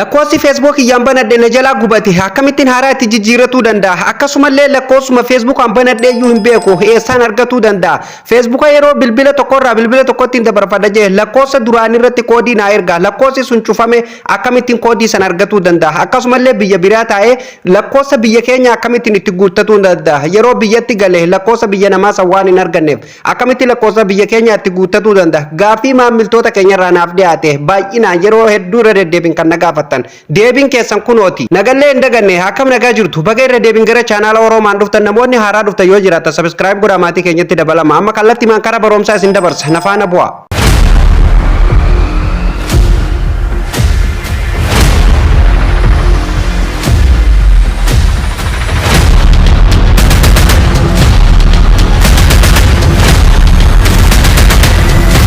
Lakkoofsi Facebook kiyyaan banadhe na jalaa gubate, akkamittiin haaraa itti jijjiirratuu danda'a? Akkasumallee lakkoofsuma Facebookaan banadhe iyyuu hin beeku, eessaan argatuu danda'a? Facebooka yeroo bilbila tokkorraa bilbila tokkotti hin dabarfadha jee lakkoofsa duraan irratti koodii naa erga. Lakkoofsi sun cufame, akkamittiin koodii san argatuu danda'a? Akkasumallee biyya biraa taa'ee lakkoofsa biyya keenya akkamittiin itti guuttatuu danda'a? Yeroo biyyatti gale lakkoofsa biyya namaa san waan hin arganneef akkamitti lakkoofsa biyya keenya itti guuttatuu danda'a? Gaaffii maamiltoota keenyarraa naaf dhiyaate, baay'inaan yeroo hedduu irra deddeebiin kan na gaafattan. Deebiin keessan kunooti. Nagallee hin daganne, akkam nagaa jirtu? Baga irra deebiin gara chaanaala Oroomaan dhuftan. Namoonni haaraa dhuftan yoo jiraatan subscribe godhaa, maatii keenyatti dabalama. Amma kallattiimaan karaa barumsaa isin dabarsa. Na faana bu'aa.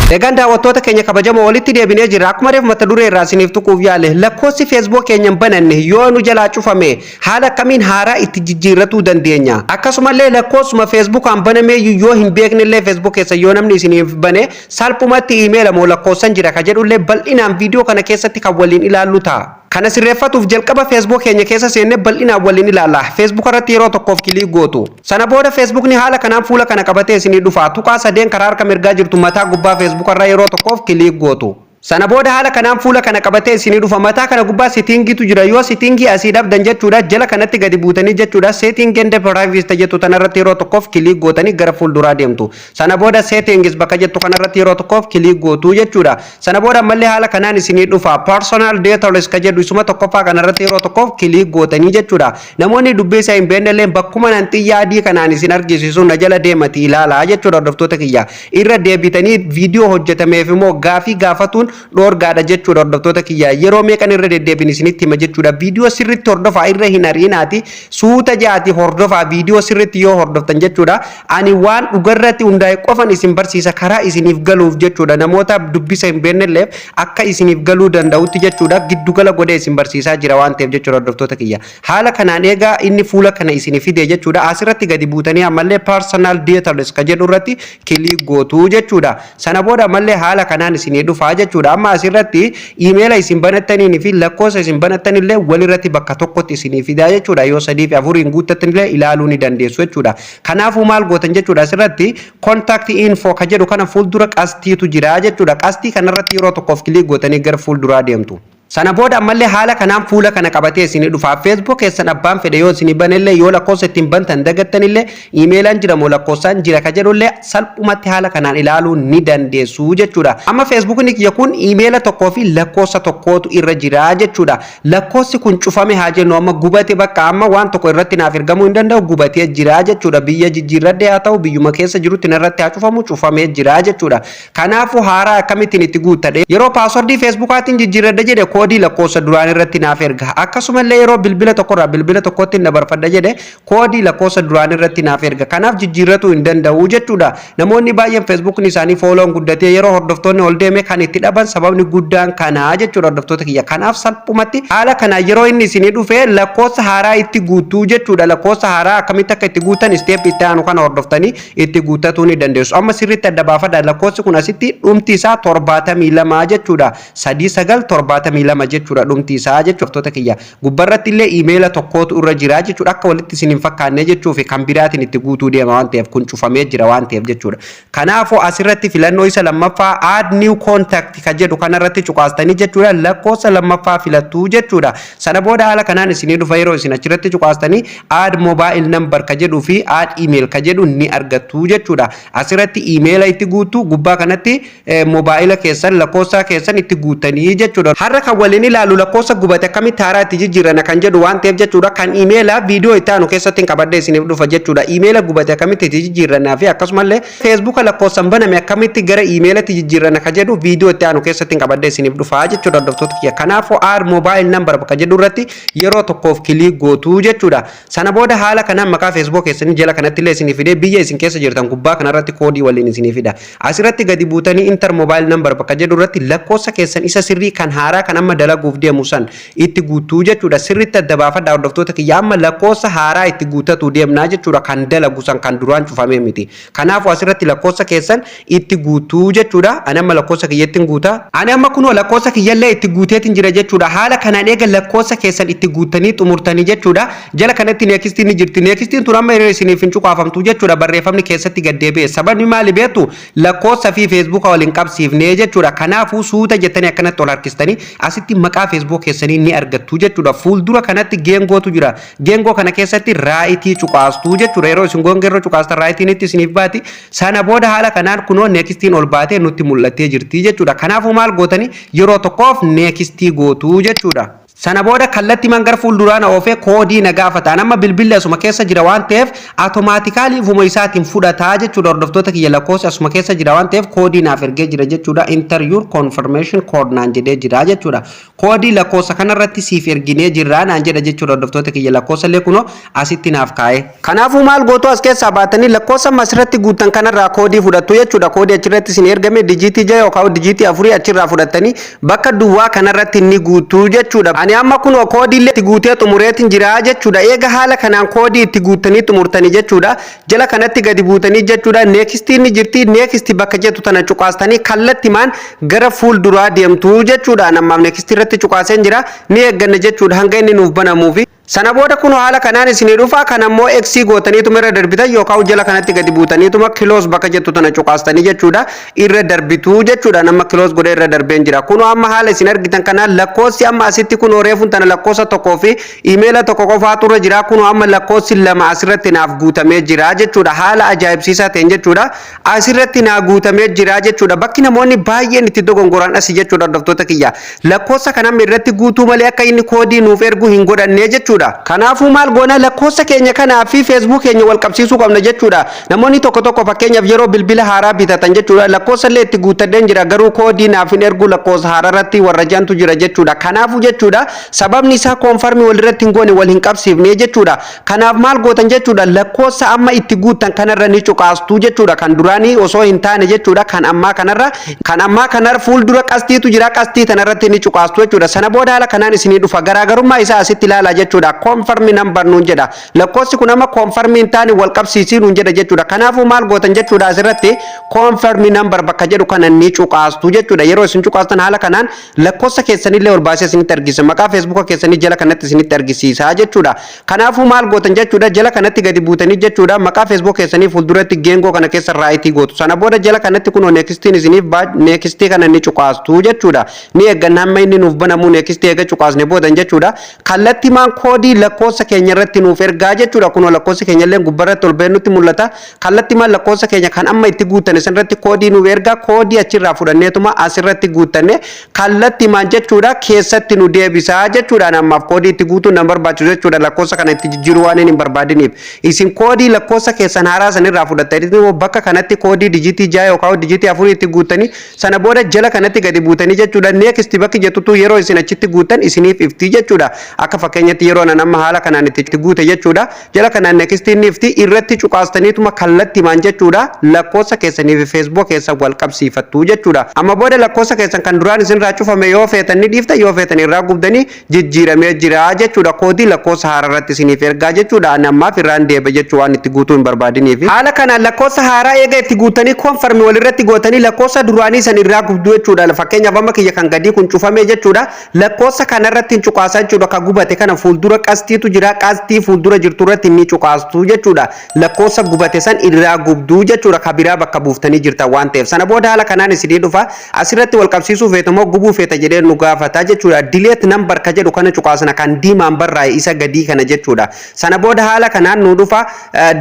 Egaan daawwattoota keenya kabajamoo, walitti deebinee jirra. Akkuma reefu mata duree irraa isiniif tuquuf yaale, lakkoofsi Facebook keenya hin bananne yoo nu jalaa cufame haala akkamiin haaraa itti jijjiirratuu dandeenya? Akkasumallee lakkoofsuma Facebookaan banamee yoo hin beeknellee, Facebook keessa yoo namni isiniif bane salphumatti iimeela moo lakkoofsan jira ka jedhullee bal'inaan viidiyoo kana keessatti kan waliin ilaallu ta'a. Kana sirreeffatuuf jalqaba Facebook keenya keessa seennee bal'inaan waliin ilaalla. Facebook irratti yeroo tokkoof click gootu. Sana booda Facebookni haala kanaan fuula kana qabatee isinii dhufa. Tuqaa sadeen karaa harka mirgaa jirtu mataa gubbaa Facebook irraa yeroo tokkoof click gootu. Sana booda haala kanaan fuula kana qabatee isinii dhufa. Mataa kana gubbaa settingiitu jira. Yoo settingii asii dhabdan jechuudha, jala kanatti gadi buutanii jechuudha, setting and privacy jettu tanarratti yeroo tokkoof click gootanii gara fuulduraa deemtu. Sana booda settings bakka jettu kanarratti yeroo tokkoof click gootu jechuudha. Sana booda ammallee haala kanaan isinii dhufa. Personal details ka jedhu isuma tokkoffaa kanarratti yeroo tokkoof click gootanii jechuudha. Namoonni dubbii isaa hin beeknellee bakkuma nan xiyya adii kanaan isin argisiisu na jala deemati ilaalaa jechuudha, hordoftoota kiyya. Irra deebitanii viidiyoo hojjetameef immoo gaafii gaafatuun dhoorgaadha jechuudha, hordoftoota kiyya. Yeroo meeqan irra deddeebiin isinitti hima jechuudha. Viidiyoo sirriitti hordofaa, irra hin ariinaati, suuta jaati hordofaa. Viidiyoo sirriitti yoo hordoftan jechuudha, ani waan dhugarratti hundaa'e qofan isin barsiisa, karaa isiniif galuuf jechuudha. Namoota dubbisa hin beeknelleef akka isiniif galuu danda'utti jechuudha, giddugala godhee isin barsiisaa jira waan ta'eef jechuudha, hordoftoota kiyya. Haala kanaan eegaa inni fuula kana isinii fide jechuudha. Asirratti gadi buutanii ammallee personal details ka jedhu irratti click gootu jechuudha. Sana booda ammallee haala kanaan isinii dhufaa jechuudha. Amma asirratti iimeela isin banattaniin fi lakkoofsa isin banattanillee walirratti bakka tokkotti isinii fidaa jechuudha. Yoo sadii fi afuriin guuttattanillee ilaaluu ni dandeessu jechuudha. Kanaafuu maal gootan jechuudha? Asirratti contact info ka jedhu kana fuuldura qastiitu jira jechuudha. Qastii kanarratti yeroo tokkoof click gootanii gara fuulduraa deemtu. Sana booda ammallee haala kanaan fuula kana qabatee isinii dhufa. Facebook keessan abbaan fedhe yoo isinii banellee, yoo lakkoofsa ittiin bantan dagattanillee, iimeelaan jira moo lakkoofsaan jira ka jedhullee salphumatti haala kanaan ilaaluu ni dandeessu jechuudha. Amma Facebookni kiyya kun iimeela tokkoo fi lakkoofsa tokkootu irra jira jechuudha. Lakkoofsi kun cufame haa jennu, amma gubate, bakka amma waan tokko irratti naaf ergamuu hin danda'u, gubatee jira jechuudha. Biyya jijjiirradhee haa ta'u, biyyuma keessa jirutti narratti haa cufamu, cufamee jira jechuudha. Kanaafuu haaraa akkamittiin itti guuttadhe? Yeroo passwordii Facebookaatiin jijjiirradhe jedhe koodii lakkoofsa duraan irratti naaf erga. Akkasumallee yeroo bilbila tokkorraa bilbila tokkotti dabarfadha jedhe koodii lakkoofsa duraan irratti naaf erga. Kanaaf jijjiirratuu hin danda'u jechuudha. Namoonni baay'een Facebookni isaanii follown guddatee yeroo hordoftoonni ol deeme kan itti dhaban sababni guddaan kanaa jechuudha, hordoftoota kiyya. Kanaaf salphumatti haala kana yeroo inni isinii dhufe lakkoofsa haaraa itti guutuu jechuudha. Lakkoofsa haaraa akkamitti akka itti guutan step itti aanu kana hordoftanii itti guuttatuu ni dandeessu. Amma sirriitti adda baafadha. Lakkoofsi kun asitti dhumti isaa 72 jechuudha. 3972 jechuudha dhumti isaa jechuudha, hordoftoota kiyya. Gubbarratti illee iimeela tokkootu irra jira jechuudha. Akka walitti isin hin fakkaanne jechuufi kan biraatiin itti guutuu deema waan ta'eef, kun cufamee jira waan ta'eef jechuudha. Kanaafuu asirratti filannoo isa lammaffaa add new contact ka jedhu kanarratti cuqaastanii jechuudha, lakkoofsa lammaffaa filattuu jechuudha. Sana booda haala kanaan isinii dhufa. Yeroo isin achirratti cuqaastanii add mobile number ka jedhuu fi add email ka jedhu ni argattu jechuudha. Asirratti iimeela itti guutuu, gubbaa kanatti mobaayila keessan, lakkoofsa keessan itti guuttanii jechuudha. Har'a kan waliin ilaallu lakkoofsa gubate akkamitti haaraa itti jijjiirana kan jedhu waan ta'eef jechuudha. Kan iimeela viidiyoo itti aanu keessatti hin qabadhee isiniif dhufa jechuudha. Iimeela gubate akkamitti itti jijjiirranaa fi akkasumallee Facebooka lakkoofsan baname akkamitti gara iimeelatti jijjiirrana ka jedhu viidiyoo itti aanu keessatti hin qabadhee isiniif dhufa jechuudha, hordoftoota kiyya. Kanaafuu add mobile number bakka jedhu irratti yeroo tokkoof click gootu jechuudha. Sana booda haala kanaan maqaa Facebook keessanii jala kanatti illee isinii fidee, biyya isin keessa jirtan gubbaa kanarratti koodii waliin isinii fida. Asirratti gadi buutanii enter mobile number bakka jedhu irratti lakkoofsa keessan isa sirrii kan haaraa kan amma amma dalaguuf deemu san itti guutuu jechuudha. Sirriitti adda baafadhaa, hordoftoota kiyya. Amma lakkoofsa haaraa itti guutatu deemnaa jechuudha. Kan dalagu san, kan duraan cufamee miti. Kanaafuu asirratti lakkoofsa keessan itti guutuu jechuudha. Ani amma lakkoofsa kiyyatti guuta. Ani amma kunoo lakkoofsa kiyyallee itti guuteetiin jira jechuudha. Haala kanaan eega lakkoofsa keessan itti guuttanii xumurtanii jechuudha, jala kanatti nextiin ni jirti. Nextiin tun amma isiniif hin cuqaafamtu jechuudha. Barreeffamni keessatti gad deebi'e. Sababni maali beektu? Lakkoofsa fi Feesbuuka waliin qabsiifnee jechuudha. Kanaafuu suuta jettanii akkanatti ol harkistanii asitti maqaa Feesbuuk keessanii ni argattu jechuudha. Fuuldura kanatti geengootu jira. Geengoo kana keessatti rightii cuqaastuu jechuudha. Yeroo isin geengoo cuqaastan rightiin itti isiniif baati. Sana booda haala kanaan kunoo nextiin ol baatee nutti mul'attee jirti jechuudha. Kanaafuu maal gootanii? Yeroo tokkoof nextii gootuu jechuudha. Sana booda kallattii man gara fuulduraa na oofee koodii na gaafata. Amma bilbilli asuma keessa jira waan ta'eef automatically ifuma isaatiin fudhataa jechuudha. Hordoftoota kiyya, lakkoofsi asuma keessa jira waan ta'eef koodii naaf ergee jira jechuudha. "Enter your confirmation code" naan jedhee jira jechuudha. Koodii lakkoofsa kanarratti siif erginee jirra naan jedha jechuudha. Hordoftoota kiyya, lakkoofsa illee kunoo asitti naaf kaa'e. Kanaafuu maal gootu? As keessaa baatanii lakkoofsa asirratti guutan kanarraa koodii fudhattu jechuudha. Koodii achirratti isin ergame dijiitii 6 yookaan dijiitii 4 achirraa fudhattanii bakka duwwaa kanarratti ni guutuu jechuudha. Ani amma kun koodii illee itti guutee xumureetiin jira jechuudha. Eega haala kanaan koodii itti guuttanii xumurtanii jechuudha, jala kanatti gadi buutanii jechuudha. Nextiin ni jirti. Next bakka jettu tana cuqaastanii kallattimaan gara fuulduraa deemtu jechuudha. Ammaaf nextii irratti cuqaaseen jira. Ni eegganna jechuudha hanga inni nuuf banamuufi. Sana booda kun haala kanaan isinii dhufa. Kan ammoo X gootaniituma irra darbitan yookaan jala kanatti gadi buutaniituma close bakka jettu tana cuqaastanii jechuudha, irra darbituu jechuudha. Nama close godhee irra darbeen jira. Kun amma haala isin argitan kanaan lakkoofsi amma asitti kun reefuun tana lakkoofsa tokkoo fi imeela tokko qofaatu irra jira. Kun amma lakkoofsi lama asirratti naaf guutamee jira jechuudha. Haala ajaa'ibsiisaa ta'een jechuudha. Asirratti naa guutamee jira jechuudha. Bakki namoonni baay'een itti dogongoran asi jechuudha, hordoftoota kiyya. Lakkoofsa kana irratti guutuu malee akka inni koodii nuuf ergu hin godhanne jechuudha. Kanaafuu maal goona? Lakkoofsa keenya kanaa fi Feesbuuk keenya wal qabsiisuu qabna jechuudha. Namoonni tokko tokko fakkeenyaaf yeroo bilbila haaraa bitatan jechuudha, lakkoofsa illee itti guuttadheen jira garuu koodii naaf hin ergu lakkoofsa haaraa irratti warra jantu jira jechuudha. Kanaafuu jechuudha, sababni isaa confirm walirratti hin goone, wal hin qabsiifne jechuudha. Kanaaf maal gootan jechuudha? Lakkoofsa amma itti guuttan kanarra ni cuqaastuu jechuudha. Kan duraanii osoo hin taane jechuudha. Kan ammaa kanarra fuuldura qastiitu jira, qastii tanarratti ni cuqaastu jechuudha. Sana booda haala kanaan isinii dhufa. Garaagarummaa isaa asitti ilaalaa jechuudha. "Confirm number" nuun jedha. Lakkoofsi kun amma confirm hin taane wal qabsiisii nuun jedha jechuudha. Kanaafuu maal gootan jechuudha? Asirratti "confirm number" bakka jedhu kana ni cuqaastu jechuudha. Yeroo isin cuqaastan haala kanaan lakkoofsa keessanillee ol baasee isinitti argisiisa. Maqaa Feesbuuka keessanii jala kanatti isinitti argisiisa jechuudha. Kanaafuu maal gootan jechuudha? Jala kanatti gadi buutanii jechuudha. Maqaa Feesbuuk keessanii fuulduratti geengoo kana keessa rightii gootu. Sana booda jala kanatti kunoo nextiin isiniif nextii kana ni cuqaastu jechuudha. Ni eegganna hamma inni nuuf banamu. Nextii eega cuqaasne boodan jechuudha, kallattii maan koodii lakkoofsa keenya irratti nuuf ergaa jechuudha. Kunoo lakkoofsa keenya illee gubbarratti ol ba'ee nutti mul'ata. Kallattii maan lakkoofsa keenya kan amma itti guuttan isirratti koodii nuuf ergaa. Koodii achirraa fudhanneetuma asirratti guuttanne kallattii maan jechuudha keessatti nu deebisaa jechuudha. Ammaaf koodii itti guutuun nan barbaachisu jechuudha, lakkoofsa kana itti jijjiiruu waan hin barbaadiniif. Isin koodii lakkoofsa keessan haaraa sanirraa fudhattanii bakka kanatti koodii dijiitii 6 yookaan dijiitii 4 itti guuttanii, sana booda jala kanatti gadi buutanii jechuudha, next bakki jettutu yeroo isin achitti guuttan isiniif iftii jechuudha. Akka fakkeenyatti yeroo nan amma haala kanaan itti guute jechuudha, jala kanaan nextiin ifti. Irratti cuqaastaniituma kallattimaan jechuudha lakkoofsa keessanii fi Feesbuuk keessan wal qabsiifattu jechuudha. Amma booda lakkoofsa keessan kan duraan isinirraa cufame yoo feetan ni dhiifta, yoo feetan irraa gubdanii jijjiiramee jira jechuudha. Koodii lakkoofsa haaraa irratti isiniif ergaa jechuudha. Ani ammaaf irraan deeba jechuu waan itti guutuu hin barbaadiniif. Haala kanaan lakkoofsa haaraa eega itti guutanii confirm walirratti gootanii lakkoofsa duraanii san irraa gubduu jechuudha. Fakkeenyaaf amma kiyya kan gadii kun cufame jechuudha. Lakkoofsa kanarratti hin cuqaasaa jechuudha. Ka gubate kana fuuldura qastiitu jira. Qastii fuuldura jirtu irratti ni cuqaastu jechuudha. Lakkoofsa gubate san irraa gubduu jechuudha. Ka biraa bakka buuftanii jirtan waan ta'eef. Sana booda haala kanaan isinii dhufa. Asirratti wal qabsiisuu feeta moo gubuu feeta jedhee nu gaafata jechuudha. "Delete number" ka jedhu kana cuqaasna, kan diimaan barraa'e isa gadii kana jechuudha. Sana booda haala kanaan nu dhufa.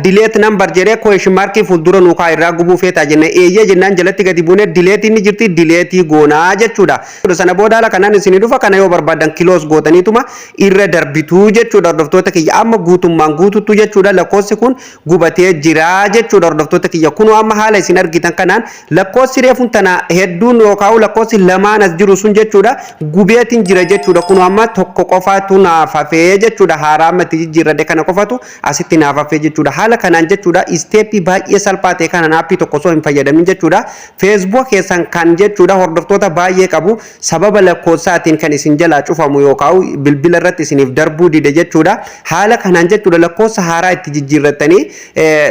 "Delete number" jedhee question markii fuuldura nu kaa. Irraa gubuu feeta jenne, eeyyee jennaan jalatti gadi buunee deleteii ni jirti, deleteii goonaa jechuudha. Sana booda haala kanaan isinii dhufa. Kana yoo barbaadan close gootaniituma irra darbituu jechuudha. dandeessu jechuudha, hordoftoota kiyya. Amma guutummaan guututtu jechuudha, lakkoofsi kun gubatee jira jechuudha, hordoftoota kiyya. Kunoo amma haala isin argitan kanaan lakkoofsi reefuun tana hedduun yookaan lakkoofsi lamaan as jiru sun jechuudha, gubeetiin jira jechuudha. Kunoo amma tokko qofaatu naaf hafee jechuudha. Haaraa amma itti jijjiirradhe kana qofatu asitti naaf hafee jechuudha. Haala kanaan jechuudha, step baay'ee salphaa ta'e kanaan app tokko osoo hin fayyadamin jechuudha, Facebook keessan kan jechuudha hordoftoota baay'ee qabu sababa lakkoofsaatiin kan isin jalaa cufamu yookaan bilbila irratti isiniif darbuu dide jechuudha, haala kanaan jechuudha lakkoofsa haaraa itti jijjiirrattanii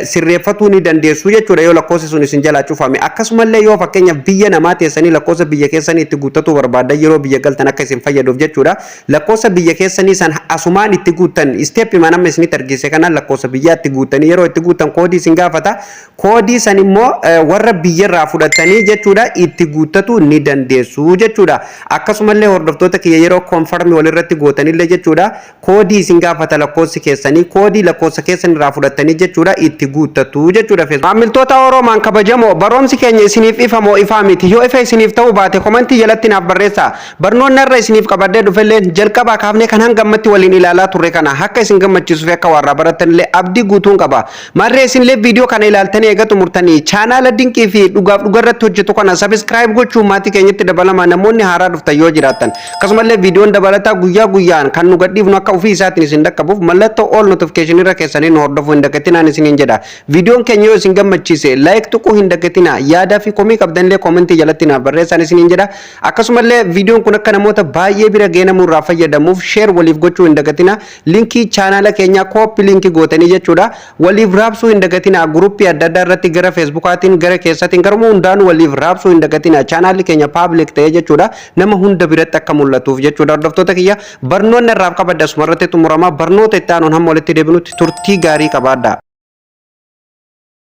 sirreeffatuu ni dandeessu jechuudha, yoo lakkoofsi sun isin jalaa cufame. Akkasumallee yoo fakkeenyaaf biyya namaa teessanii lakkoofsa biyya keessanii itti guuttatuu barbaaddan, yeroo biyya galtan akka isin fayyaduuf jechuudha, lakkoofsa biyya keessanii san asumaan itti guuttan. Step nama isinitti argise kanaan lakkoofsa biyyaa itti guuttanii, yeroo itti guuttan koodii isin gaafata. Koodii san immoo warra biyyarraa fudhatanii jechuudha itti guuttatu ni dandeessu jechuudha. Akkasumallee, hordoftoota kiyya, yeroo confirm walirratti gootanillee jechuudha, koodii isin gaafata lakkoofsi keessanii. Koodii lakkoofsa keessan irraa fudhatanii jechuudha itti guuttatu jechuudha. Maamiltoota Oroomaan kabajamoo, barumsi keenya isiniif ifa moo ifaa miti? Yoo ifa isiniif ta'uu baate comment jalatti naaf barreessa. Barnoonni irra isiniif qabadhee dhufellee jalqabaa kaafnee kan hanga ammatti waliin ilaalaa turre kana akka isin gammachiisuu fi akka warraa barattanillee abdii guutuun qaba. Marree isinillee viidiyoo kana ilaaltanii eega xumurtanii chaanaala dinqii fi dhugaaf dhugarratti hojjetu kana subscribe gochuun maatii keenyatti dabalamaa, namoonni haaraa dhuftan yoo jiraattan. Akkasumallee viidiyoon dabalataa guyyaa guyyaan kan nu gadhiifnu akka ofii isaatiin isin dhaqqabuuf mallattoo all notification irra keessanii nu hordofuu hin dagatinaan isiniin jedha. Viidiyoon keenya yoo isin gammachiise like tuquu hin dagatinaa. Yaadaa fi komii qabdanillee comment jalatti naaf barreessaan isiniin jedha. Akkasumallee viidiyoon kun akka namoota baay'ee bira geenamuu irraa fayyadamuuf share waliif gochuu hin dagatinaa. Link chaanaala keenyaa copy link gootanii jechuudha waliif raabsuu hin dagatinaa. Group adda addaa irratti, gara Facebookaatiin, gara keessatiin, garuma hundaanuu waliif raabsuu hin dagatinaa. Chaanaalli keenya public ta'ee jechuudha nama hunda biratti akka mul'atuuf jechuudha. Hordoftoota kiyya, barnoonni irraaf qabadde asuma irratti xumuramaa. Barnoota itti aanuun hamma walitti deebinutti turtii gaarii qabaadha.